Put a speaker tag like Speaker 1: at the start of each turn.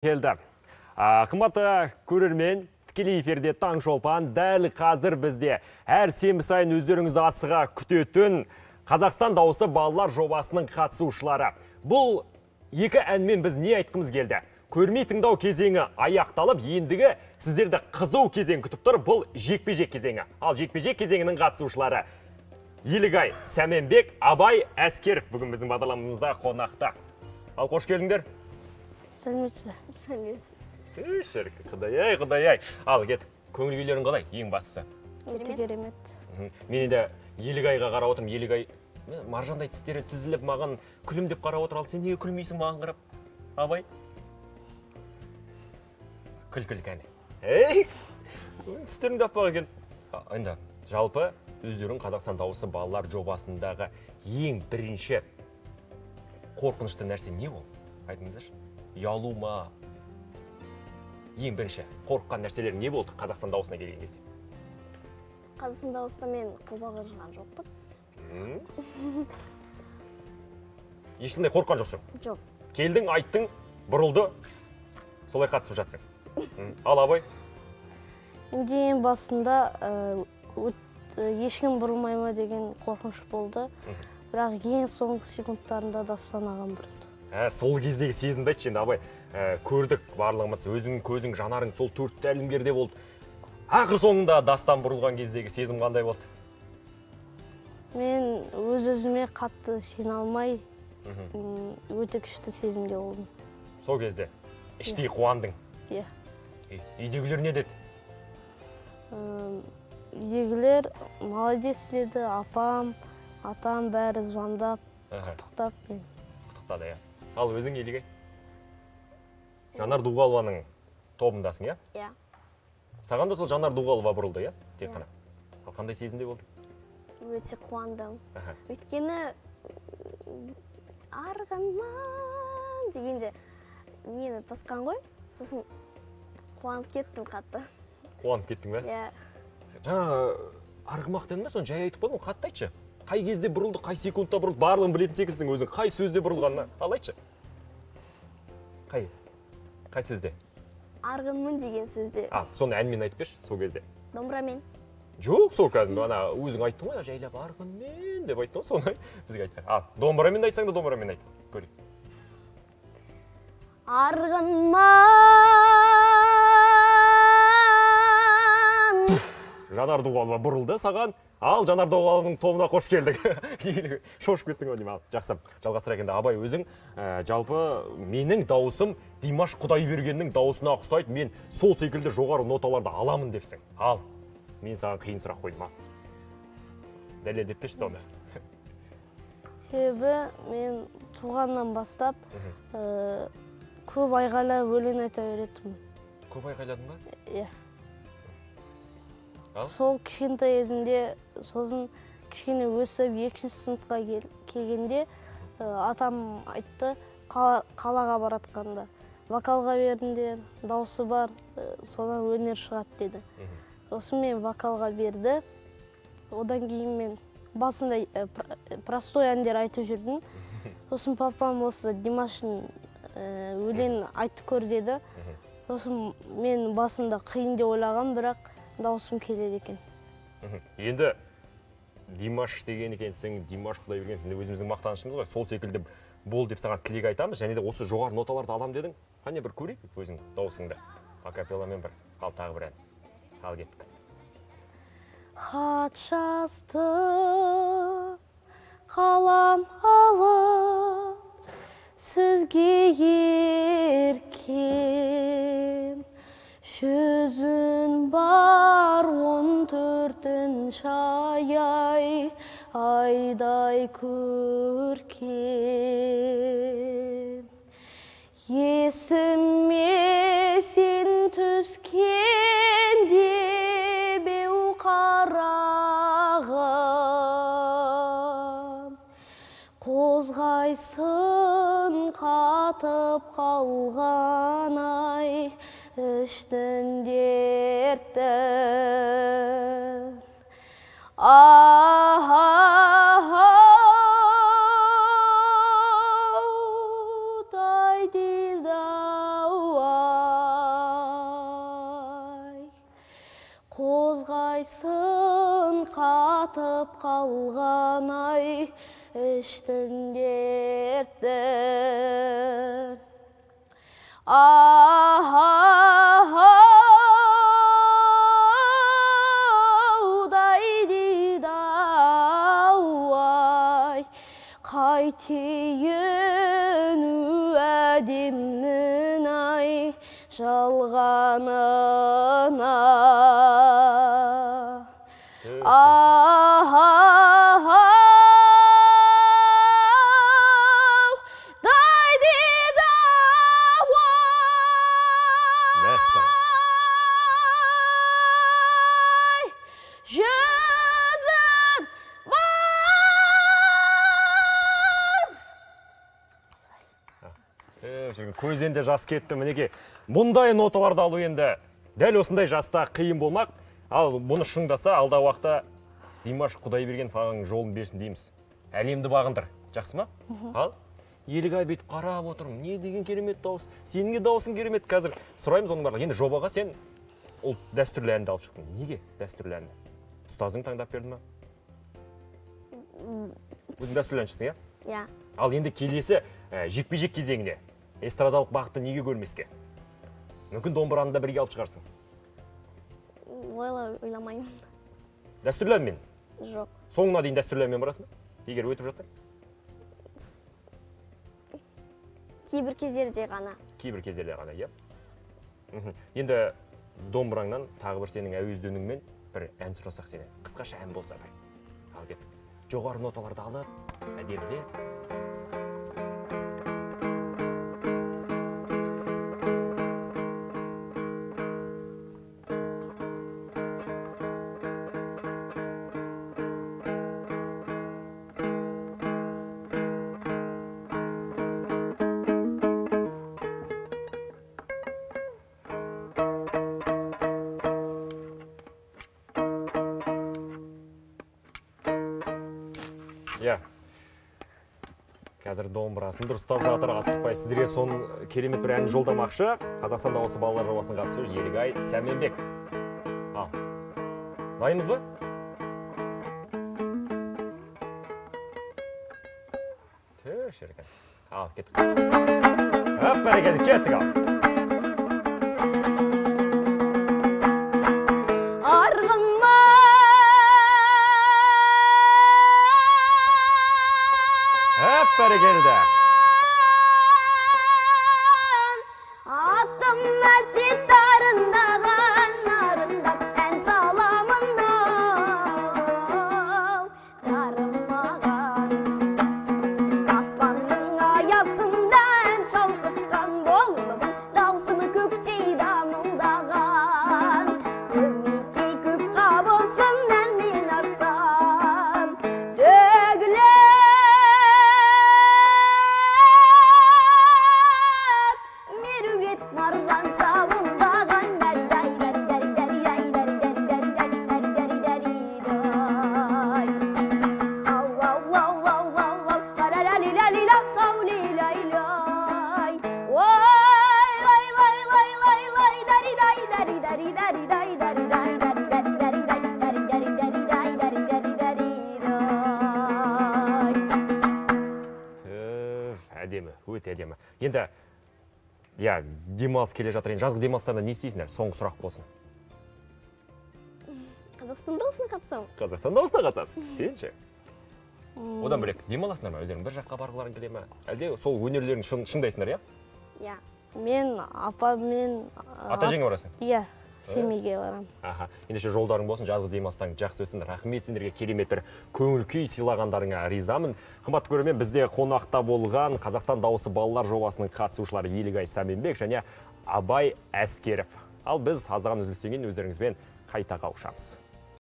Speaker 1: Келді. Қымбатты көрермен, тікелей эфирде Таң Шолпан, дәл қазір бізде әр сенбі сайын өздеріңізді асыға күтетін Қазақстан дауысы балалар жобасының қатысушылары. Бұл екі әнмен біз не айтқымыз келді? Көрмей тыңдау кезеңі аяқталып, ендігі сіздерді қызу кезең күтіп тұр, бұл жекпе-жек кезеңі. Ал жекпе-жек кезеңінің қатысушылары Елігай Сәменбек, Абай Әскеров бүгін біздің бағдарламамызда қонақта. Ал қош келдіңдер.
Speaker 2: Сәлеметсіз. Сәлеметсіз.
Speaker 1: Шіркін, құдай-ай, құдай-ай. Ал кет, көңіл күйлерің қалай, ең бастысы?
Speaker 2: Өте керемет.
Speaker 1: Мен енді Елігайға қарап отырмын. Елігай маржандай тістері тізіліп маған күлімдеп қарап отыр. Ал сен неге күлмейсің маған қарап? Абай? Күл-күл кәне. Ей, тістерің де аппақ екен. Енді жалпы өздерің Қазақстан дауысы балалар жобасындағы ең бірінші қорқынышты нәрсе не ол? Айтыңыздаршы. Ұялу ма? Ең бірінші қорыққан нәрселер не болды Қазақстан дауысына келген кезде?
Speaker 2: Қазақстан дауысына мен қобалжыған жоқпын.
Speaker 1: Ешқандай қорыққан жоқсың?
Speaker 2: Жоқ.
Speaker 1: Келдің, айттың, бұрылды, солай қатысып жатсың. Ал Абай?
Speaker 2: Менде ең басында ешкім бұрылмай ма деген қорқыныш болды. Бірақ ең соңғы секундтарында Дастан ағам бұрылды.
Speaker 1: Сол кездегі сезімді айтшы енді, Абай. Көрдік барлығымыз, өзің көзің, жанарың сол төрт тәлімгерде болды. Ақыр соңында Дастан бұрылған кездегі сезім қандай болды?
Speaker 2: Мен өз-өзіме қатты сене алмай, өте күшті сезімде болдым.
Speaker 1: Сол кезде іштей қуандың?
Speaker 2: Иә.
Speaker 1: Үйдегілер не деді?
Speaker 2: Үйдегілер молодец деді, апам, атам бәрі звондап, құттықтап мен.
Speaker 1: Құттықтады, иә. Ал өзің, Елігай? Жанар Дұғалованың тобындасың, иә?
Speaker 2: Иә.
Speaker 1: Саған да сол Жанар Дұғалова бұрылды, иә? Тек қана. Ал қандай сезімде болды?
Speaker 2: Өте қуандым. Өйткені арғынман дегенде нені басқан ғой, сосын қуанып кеттім қатты.
Speaker 1: Қуанып кеттің бе?
Speaker 2: Иә.
Speaker 1: Жаңа арғымақ дедің бе, соны жай айтып қойдың, қатты айтшы. Қай кезде бұрылды, қай секундта бұрылды, барлығын білетін секілдісің өзің. Қай сөзде бұрылғанына, ал айтшы. Қай? Қай сөзде?
Speaker 2: Арғынмын деген сөзде.
Speaker 1: А, соны әнмен айтып берші, сол кезде.
Speaker 2: Домбырамен.
Speaker 1: Жоқ, сол кәдімгі ана өзің айттың ғой, жайлап арғынмен деп айттың ғой, соны бізге айтып бер. Ал, домбырамен айтсаң да домбырамен айт. Көрейік.
Speaker 2: Арғынман.
Speaker 1: Жанар Дұғалова бұрылды саған. Ал Жанар Дұғалованың тобына қош келдік. Шошып кеттің ғой деймін. Ал, жақсы. Жалғастырайық енді. Абай, өзің жалпы менің дауысым Димаш Құдайбергеннің дауысына ұқсайды. Мен сол секілді жоғары ноталарды аламын депсің. Ал, мен саған қиын сұрақ қойдым. Ал. Дәлелдеп берші соны.
Speaker 2: Себебі мен туғаннан бастап көп айғайлап өлең айта беретінмін.
Speaker 1: Көп айғайладың ба?
Speaker 2: Иә. Сол кішкентай кезімде, сосын кішкене өсіп екінші сыныпқа келгенде атам айтты, қалаға баратқанда вокалға беріңдер, дауысы бар, содан өнер шығады деді. Сосын мен вокалға берді. Одан кейін мен басында простой әндер айтып жүрдім. Сосын папам осы Димаштың өлең айтып көр деді. Сосын мен басында қиын деп ойлағам, бірақ дауысым келеді екен.
Speaker 1: Енді Димаш деген екенсің, Димаш Құдайберген өзіміздің мақтанышымыз ғой. Сол секілді бол деп саған тілек айтамыз. Және де осы жоғары ноталарды алам дедің. Қане бір көрейік өзің дауысыңды. Акапелламен бір. Ал тағы бір ән. Ал кеттік.
Speaker 2: Хат жаздым, қалам алып, сізге еркем. Жүзін бар 14-ші ай, айдай көркем. Есіме сен түскенде беу қарағым, қозғайсың қатып қалған ай, іштің дертін. Тай дидау. Жылайсың қатып қалған ай іштің дертті. Дай дейді-ау ай, қайтейін уәдемнің ай жалғанына. Дай дейді-ау ай, жүзін бар.
Speaker 1: Көзден де жас кетті, мінекей. Мұндай ноталарды алу енді дәл осындай жаста қиын болмақ. Ал бұны шыңдаса, алдағы уақытта Димаш Құдайбергенов ағаның жолын берсін дейміз. Әлемді бағындыр. Жақсы ма? Ал Елігай бүйтіп қарап отырмын. Не деген керемет дауыс. Сенің де дауысың керемет. Қазір сұраймыз оның барлығын. Енді жобаға сен ол дәстүрлі әнді алып шықтың. Неге дәстүрлі әнді? Ұстазың таңдап берді ма? Өзің дәстүрлі әншісің, иә?
Speaker 3: Иә.
Speaker 1: Ал енді келесі жекпе-жек кезеңіне эстрадалық бағытты неге көрмеске? Мүмкін домбыраны да бірге алып шығарсың.
Speaker 3: Ойламаймын.
Speaker 1: Дәстүрлі әнмен?
Speaker 3: Жоқ.
Speaker 1: Соңына дейін дәстүрлі әнмен барасың ба? Егер өтіп жатсаң?
Speaker 3: Кейбір кездерде ғана.
Speaker 1: Кейбір кездерде ғана, иә. Енді домбыраңнан тағы бір сенің әуезденуіңмен бір ән сұрасақ сенен. Қысқаша ән болса бір. Ал кеттік. Жоғары ноталарды алып, әдемілеп. Иә. Қазір домбырасын дұрыстап жатыр, асықпай сіздерге соның керемет бір ән жолдамақшы. Қазақстан дауысы балалар жобасының қатысушысы Елігай Сәменбек. Ал, дайынбыз ба? Түш, шіркін. Ал, кеттік. Әп, бәрекелді, кеттік ал. Бәрекелді.
Speaker 3: Атым әсет дарындаған, нарындап ән саламын ау, дарымаған. Аспанның аясында ән шалқытқан болдым, даусым көктей дамылдаған. Көмекей көп қабылсын әнмен арсам, төгіліп маржан сабылдаған, дәри-дәй-дәри-дәри-дәри-дәри-дәри-дәри-дәй. Хау-лау-лау-лау-лау, ла-ла-ла-ли-ла-ли-ла, хау-ли-лай-лай. Ой-лай-лай-лай-лай-лай, дәри-дәй-дәри-дәри-дәй-дәри-дәри-дәри-дәри-дәри-дәри-дәри-дәй.
Speaker 1: Түф, әдемі, өте әдемі. Енді иә, демалыс келе жатыр. Енді жазғы демалыстарда не істейсіңдер? Соңғы сұрақ болсын.
Speaker 3: Қазақстан дауысына қатысамын.
Speaker 1: Қазақстан дауысына қатысасың. Сен ше? Одан бөлек демаласыңдар ма? Өздерің бір жаққа барғыларың келе ме? Әлде сол өнерлерін шыңдайсыңдар, иә?
Speaker 3: Иә.
Speaker 2: Мен апаммен,
Speaker 1: Ата жеңе барасың?
Speaker 2: Иә, Семейге барамын.
Speaker 1: Аха. Ендеше жолдарың болсын, жазғы демалыстарың жақсы өтсін. Рахмет сендерге, керемет бір көңіл күй сыйлағандарыңа ризамын. Қымбатты көрермен, бізде қонақта болған Қазақстан дауысы балалар жобасының қатысушылары Елігай Сәменбек және Абай Әскеров. Ал біз аздаған үзілістен кейін өздеріңізбен қайта қауышамыз.